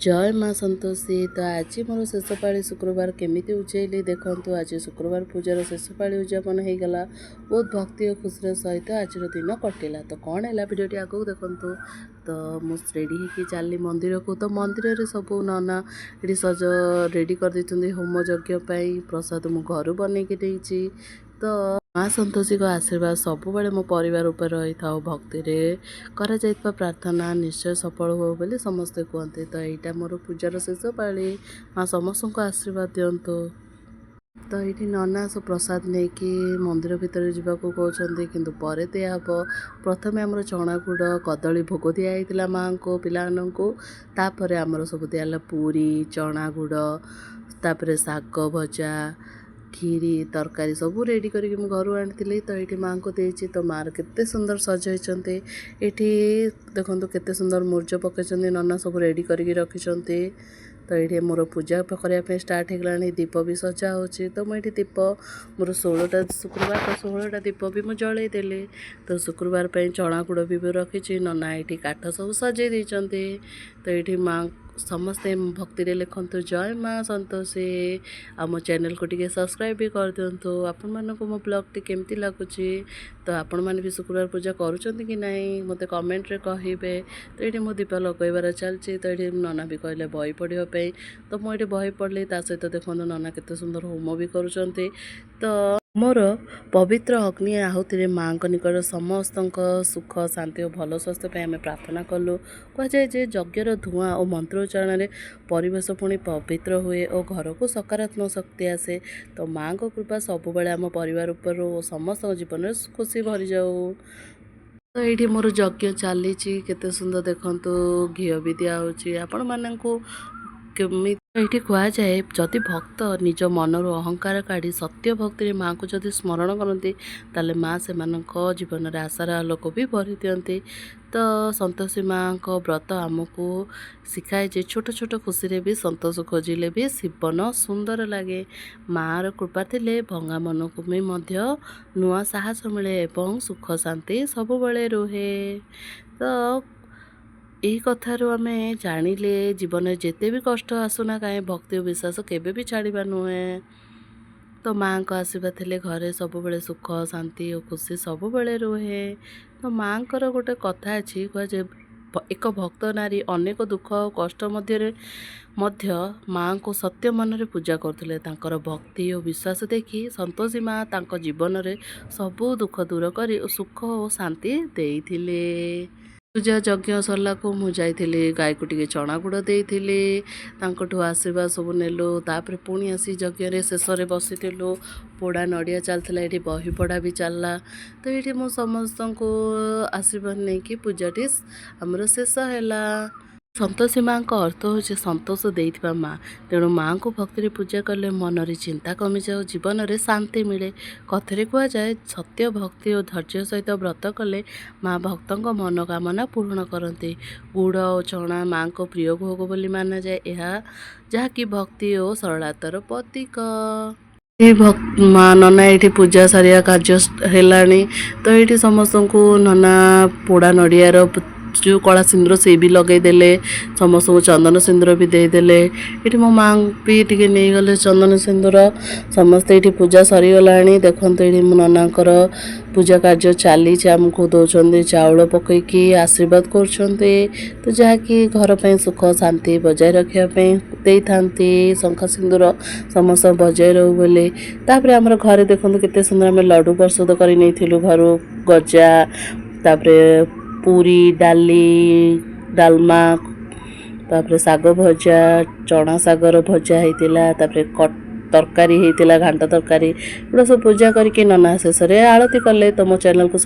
ଜୟ ମା ସନ୍ତୋଷୀ। ତ ଆଜି ମୋର ଶେଷ ପାଳି ଶୁକ୍ରବାର କେମିତି ଉଜେଇଲି ଦେଖନ୍ତୁ। ଆଜି ଶୁକ୍ରବାର ପୂଜାର ଶେଷ ପାଳି ଉଦଯାପନ ହେଇଗଲା। ବହୁତ ଭକ୍ତି ଓ ଖୁସିର ସହିତ ଆଜିର ଦିନ କଟିଲା। ତ କ'ଣ ହେଲା ଭିଡ଼ିଓଟି ଆଗକୁ ଦେଖନ୍ତୁ। ତ ମୁଁ ରେଡ଼ି ହେଇକି ଚାଲିଲି ମନ୍ଦିରକୁ। ତ ମନ୍ଦିରରେ ସବୁ ନନା ଏଠି ସଜ ରେଡ଼ି କରିଦେଇଛନ୍ତି ହୋମ ଯଜ୍ଞ ପାଇଁ। ପ୍ରସାଦ ମୁଁ ଘରୁ ବନେଇକି ଦେଇଛି। ତ ମା ସନ୍ତୋଷୀଙ୍କ ଆଶୀର୍ବାଦ ସବୁବେଳେ ମୋ ପରିବାର ଉପରେ ରହିଥାଉ। ଭକ୍ତିରେ କରାଯାଇଥିବା ପ୍ରାର୍ଥନା ନିଶ୍ଚୟ ସଫଳ ହୁଏ ବୋଲି ସମସ୍ତେ କୁହନ୍ତି। ତ ଏଇଟା ମୋର ପୂଜାର ଶେଷ ପାଳି। ମା ସମସ୍ତଙ୍କୁ ଆଶୀର୍ବାଦ ଦିଅନ୍ତୁ। ତ ଏଇଠି ନନା ସବୁ ପ୍ରସାଦ ନେଇକି ମନ୍ଦିର ଭିତରେ ଯିବାକୁ କହୁଛନ୍ତି, କିନ୍ତୁ ପରେ ଦିଆହେବ। ପ୍ରଥମେ ଆମର ଚଣା, ଗୁଡ଼, କଦଳୀ ଭୋଗ ଦିଆହେଇଥିଲା ମାଆଙ୍କୁ, ପିଲାମାନଙ୍କୁ। ତାପରେ ଆମର ସବୁ ଦିଆହେଲା ପୁରୀ, ଚଣା ଗୁଡ଼, ତାପରେ ଶାଗ ଭଜା, କ୍ଷୀରି, ତରକାରୀ ସବୁ ରେଡ଼ି କରିକି ମୁଁ ଘରୁ ଆଣିଥିଲି। ତ ଏଇଠି ମାଆଙ୍କୁ ଦେଇଛି। ତ ମାଆର କେତେ ସୁନ୍ଦର ସଜ ହେଇଛନ୍ତି। ଏଇଠି ଦେଖନ୍ତୁ, କେତେ ସୁନ୍ଦର ମୁର୍ଜ ପକାଇଛନ୍ତି ନନା, ସବୁ ରେଡ଼ି କରିକି ରଖିଛନ୍ତି। ତ ଏଇଠି ମୋର ପୂଜା କରିବା ପାଇଁ ଷ୍ଟାର୍ଟ ହେଇଗଲାଣି। ଦୀପ ବି ସଜା ହେଉଛି। ତ ମୁଁ ଏଇଠି ଦୀପ, ମୋର 16ଟା ଶୁକ୍ରବାର, ତ 16ଟା ଦୀପ ବି ମୁଁ ଜଳେଇ ଦେଲି। ତ ଶୁକ୍ରବାର ପାଇଁ ଚଣା ଗୁଡ଼ ବି ମୁଁ ରଖିଛି। ନନା ଏଇଠି କାଠ ସବୁ ସଜେଇ ଦେଇଛନ୍ତି। ତ ଏଇଠି ମା ସମସ୍ତେ ଭକ୍ତିରେ ଲେଖନ୍ତୁ ଜୟ ମା ସନ୍ତୋଷୀ। ଆଉ ମୋ ଚ୍ୟାନେଲକୁ ଟିକେ ସବସ୍କ୍ରାଇବ୍ ବି କରିଦିଅନ୍ତୁ। ଆପଣମାନଙ୍କୁ ମୋ ବ୍ଲଗ୍ଟି କେମିତି ଲାଗୁଛି? ତ ଆପଣମାନେ ବି ଶୁକ୍ରବାର ପୂଜା କରୁଛନ୍ତି କି ନାହିଁ, ମୋତେ କମେଣ୍ଟରେ କହିବେ। ତ ଏଇଠି ମୋ ଦୀପ ଲଗାଇବାର ଚାଲିଛି। ତ ଏଇଠି ନନା ବି କହିଲେ ବହି ପଢ଼ିବା ପାଇଁ। ତ ମୁଁ ଏଇଠି ବହି ପଢ଼ିଲି। ତା ସହିତ ଦେଖନ୍ତୁ, ନନା କେତେ ସୁନ୍ଦର ହୋମ ବି କରୁଛନ୍ତି। ତ ମୋର ପବିତ୍ର ଅଗ୍ନି ଆହୁତିରେ ମାଆଙ୍କ ନିକଟରେ ସମସ୍ତଙ୍କ ସୁଖ, ଶାନ୍ତି ଓ ଭଲ ସ୍ୱାସ୍ଥ୍ୟ ପାଇଁ ଆମେ ପ୍ରାର୍ଥନା କଲୁ। କୁହାଯାଏ ଯେ ଯଜ୍ଞର ଧୂଆଁ ଓ ମନ୍ତ୍ର ଉଚ୍ଚାରଣରେ ପରିବେଶ ପୁଣି ପବିତ୍ର ହୁଏ ଓ ଘରକୁ ସକାରାତ୍ମକ ଶକ୍ତି ଆସେ। ତ ମାଆଙ୍କ କୃପା ସବୁବେଳେ ଆମ ପରିବାର ଉପରୁ ଓ ସମସ୍ତଙ୍କ ଜୀବନରେ ଖୁସି ଭରିଯାଉ। ତ ଏଇଠି ମୋର ଯଜ୍ଞ ଚାଲିଛି। କେତେ ସୁନ୍ଦର ଦେଖନ୍ତୁ, ଘିଅ ବି ଦିଆହେଉଛି ଆପଣମାନଙ୍କୁ କେମିତି। ଏଇଠି କୁହାଯାଏ, ଯଦି ଭକ୍ତ ନିଜ ମନରୁ ଅହଙ୍କାର କାଢ଼ି ସତ୍ୟ ଭକ୍ତିରେ ମାଆଙ୍କୁ ଯଦି ସ୍ମରଣ କରନ୍ତି, ତାହେଲେ ମା ସେମାନଙ୍କ ଜୀବନରେ ଆଶାର ଆଲୋକ ବି ଭରି ଦିଅନ୍ତି। ତ ସନ୍ତୋଷୀ ମାଆଙ୍କ ବ୍ରତ ଆମକୁ ଶିଖାଏ ଯେ ଛୋଟ ଛୋଟ ଖୁସିରେ ବି ସନ୍ତୋଷ ଖୋଜିଲେ ବି ଜୀବନ ସୁନ୍ଦର ଲାଗେ। ମାଆର କୃପା ଥିଲେ ଭଙ୍ଗା ମନକୁ ବି ମଧ୍ୟ ନୂଆ ସାହସ ମିଳେ ଏବଂ ସୁଖ ଶାନ୍ତି ସବୁବେଳେ ରୁହେ। ତ ଏହି କଥାରୁ ଆମେ ଜାଣିଲେ, ଜୀବନରେ ଯେତେ ବି କଷ୍ଟ ଆସୁନା କାହିଁ, ଭକ୍ତି ଓ ବିଶ୍ୱାସ କେବେ ବି ଛାଡ଼ିବା ନୁହେଁ। ତ ମାଆଙ୍କ ଆଶୀର୍ବାଦ ଥିଲେ ଘରେ ସବୁବେଳେ ସୁଖ, ଶାନ୍ତି ଓ ଖୁସି ସବୁବେଳେ ରୁହେ। ତ ମାଆଙ୍କର ଗୋଟେ କଥା ଅଛି, କୁହାଯାଏ ଏକ ଭକ୍ତ ନାରୀ ଅନେକ ଦୁଃଖ ଓ କଷ୍ଟ ମଧ୍ୟରେ ମଧ୍ୟ ମାଆଙ୍କୁ ସତ୍ୟ ମନରେ ପୂଜା କରୁଥିଲେ। ତାଙ୍କର ଭକ୍ତି ଓ ବିଶ୍ୱାସ ଦେଖି ସନ୍ତୋଷୀ ମା ତାଙ୍କ ଜୀବନରେ ସବୁ ଦୁଃଖ ଦୂର କରି ସୁଖ ଓ ଶାନ୍ତି ଦେଇଥିଲେ। ପୂଜା ଯଜ୍ଞ ସରିଲାକୁ ମୁଁ ଯାଇଥିଲି, ଗାଈକୁ ଟିକେ ଚଣା ଗୁଡ଼ ଦେଇଥିଲି, ତାଙ୍କଠୁ ଆଶୀର୍ବାଦ ସବୁ ନେଲୁ। ତାପରେ ପୁଣି ଆସି ଯଜ୍ଞରେ ଶେଷରେ ବସିଥିଲୁ। ପୋଡ଼ା ନଡ଼ିଆ ଚାଲିଥିଲା, ଏଇଠି ବହି ପଢ଼ା ବି ଚାଲିଲା। ତ ଏଇଠି ମୁଁ ସମସ୍ତଙ୍କୁ ଆଶୀର୍ବାଦ ନେଇକି ପୂଜାଟି ଆମର ଶେଷ ହେଲା। ସନ୍ତୋଷୀ ମାଙ୍କ ଅର୍ଥ ହେଉଛି ସନ୍ତୋଷ ଦେଇଥିବା ମା। ତେଣୁ ମାଙ୍କୁ ଭକ୍ତିରେ ପୂଜା କଲେ ମନରେ ଚିନ୍ତା କମିଯାଏ ଓ ଜୀବନରେ ଶାନ୍ତି ମିଳେ। କଥାରେ କୁହାଯାଏ, ସତ୍ୟ, ଭକ୍ତି ଓ ଧୈର୍ଯ୍ୟ ସହିତ ବ୍ରତ କଲେ ମା ଭକ୍ତଙ୍କ ମନୋକାମନା ପୂରଣ କରନ୍ତି। ଗୁଡ଼ ଓ ଚଣା ମାଙ୍କ ପ୍ରିୟ ଭୋଗ ବୋଲି ମାନାଯାଏ, ଏହା ଯାହାକି ଭକ୍ତି ଓ ସରଳତାର ପ୍ରତୀକ। ଏଇ ମା ନନା ଏଇଠି ପୂଜା ସାରିବା କାର୍ଯ୍ୟ ହେଲାଣି। ତ ଏଇଠି ସମସ୍ତଙ୍କୁ ନନା ପୋଡ଼ା ନଡ଼ିଆର ଯେଉଁ କଳା ସିନ୍ଦୁର, ସେ ବି ଲଗେଇଦେଲେ। ସମସ୍ତଙ୍କୁ ଚନ୍ଦନ ସିନ୍ଦୁର ବି ଦେଇଦେଲେ। ଏଇଠି ମୋ ମା ବି ଟିକେ ନେଇଗଲେ ଚନ୍ଦନ ସିନ୍ଦୁର। ସମସ୍ତେ ଏଇଠି ପୂଜା ସରିଗଲାଣି। ଦେଖନ୍ତୁ, ଏଇଠି ମୋ ନନାଙ୍କର ପୂଜା କାର୍ଯ୍ୟ ଚାଲିଛି। ଆମକୁ ଦେଉଛନ୍ତି, ଚାଉଳ ପକେଇକି ଆଶୀର୍ବାଦ କରୁଛନ୍ତି। ତ ଯାହାକି ଘର ପାଇଁ ସୁଖ ଶାନ୍ତି ବଜାୟ ରଖିବା ପାଇଁ ଦେଇଥାନ୍ତି ଶଙ୍ଖା ସିନ୍ଦୁର, ସମସ୍ତ ବଜାୟ ରହୁ ବୋଲି। ତାପରେ ଆମର ଘରେ ଦେଖନ୍ତୁ, କେତେ ସୁନ୍ଦର ଆମେ ଲଡ଼ୁ ପ୍ରସ୍ତୁତ କରି ନେଇଥିଲୁ ଘରୁ। ଗଜା, ତାପରେ ପୁରୀ, ଡାଲି, ଡାଲମା, ତାପରେ ଶାଗ ଭଜା, ଚଣା ଶାଗର ଭଜା ହେଇଥିଲା। ତାପରେ ତରକାରୀ ହେଇଥିଲା, ଘାଣ୍ଟ ତରକାରୀ। ଏଗୁଡ଼ା ସବୁ ପୂଜା କରିକି ନନା ଶେଷରେ ଆଳତି କଲେ। ତ ମୋ ଚ୍ୟାନେଲକୁ